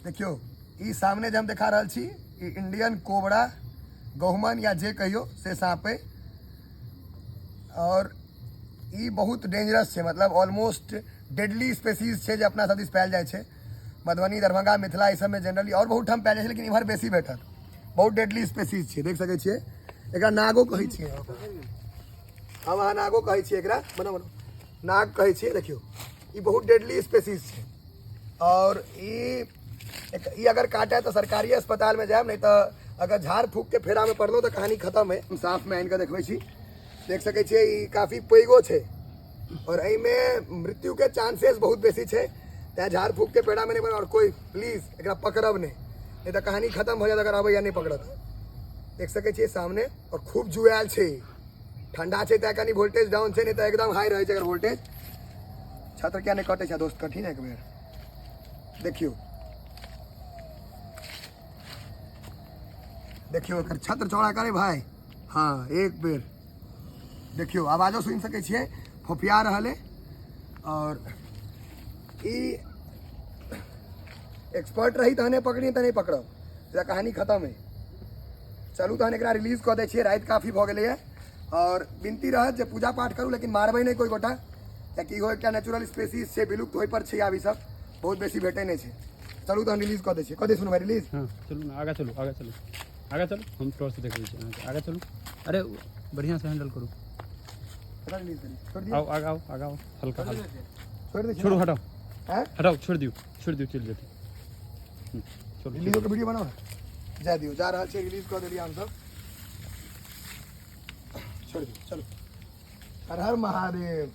देखियौ, ई सामने जे हम देखा रहल छी, ई इंडियन कोबरा, गहुमन या जे कहियौ से साँप अइ। और ई बहुत डेंजरस छै, मतलब ऑलमोस्ट डेडली स्पेसीज छै जे अपना सब दिस पायल जाइ छै। मधुबनी, दरभंगा, मिथिला ई सबमे जनरली और बहुत ठाम पायल जाइ छै, लेकिन इम्हर बेसी भेटत। बहुत डेडली स्पेसीज छै, देख सकै छियै। एकरा नागो कहै छियै हम, अहाँ नागो कहै छियै एकरा। बनाउ बनाउ, नाग कहै छियै। देखियौ, ई बहुत डेडली स्पेसीज छै और ई अगर काटे तऽ सरकारी अस्पतालमे जायब, नहि तऽ अगर झाड़ फूकके फेरामे पड़लहुँ तऽ कहानी खत्म है। हम साफमे आनि कऽ देखबै छी। देख सकै छियै, ई काफी पैघो छै और एहिमे मृत्युके चांसेस बहुत बेसी छै, तैँ झाड़ फूकके फेरामे नहि पड़ब। और कोइ प्लीज एकरा पकड़ब नहि, नहि तऽ कहानी खत्म हो जायत अगर अबैया नहि पकड़त। देख सकै छियै सामने, और खूब जुआयल छै। ठंडा छै तैँ कनि वोल्टेज डाउन छै, नहि तऽ एकदम हाई रहै छै अगर वोल्टेज। छत्र किया नहि कटै छै दोस्त? कठिन एक बेर देखियौ, देखियौ एकर छत्र चौड़ा करे भाई। हाँ, एक बेर देखियौ, आवाजो सुनि सकै छियै, फोफिया रहल है। और ई एक्सपर्ट रही तहने पकड़ी, तऽ नहि पकड़ब, एकरा कहानी खत्म है। चलू तहन एकरा रिलीज कऽ दै छियै, राति काफी भऽ गेलैए। और विनती रहत जे पूजा पाठ करू, लेकिन मारबै नहि कोइ गोटा, कियाकि इहो एकटा नेचुरल स्पेसीज छै, विलुप्त होय पर छै। आब ई सब बहुत बेसी भेटै नहि छै। चलू तहन रिलीज कऽ दै छियै। कऽ दै सुनू भाई रिलीज। हाँ, चलू ने, आगाँ चलू, आगाँ चलू, आगाँ चलू। हम टॉर्च देखबै छी अहाँके। आगाँ चलू। अरे, बढ़िआँसँ हैंडल करू। ककरा रिलीज करी? छोड़ि दियौ। आउ, आगाँ आउ, आगाँ आउ, हल्का हल्का। छोड़ि दै छी। छोड़ू, हटाउ। आँय? हटाउ, छोड़ि दियौ, छोड़ि दियौ, चलि जेतै। चलू। रिलीज के वीडियो बनाउ ने। जाय दियौ, जा रहल छै। रिलीज कऽ देलियै हमसब, छोड़ि दियौ, चलू। हर हर महादेव।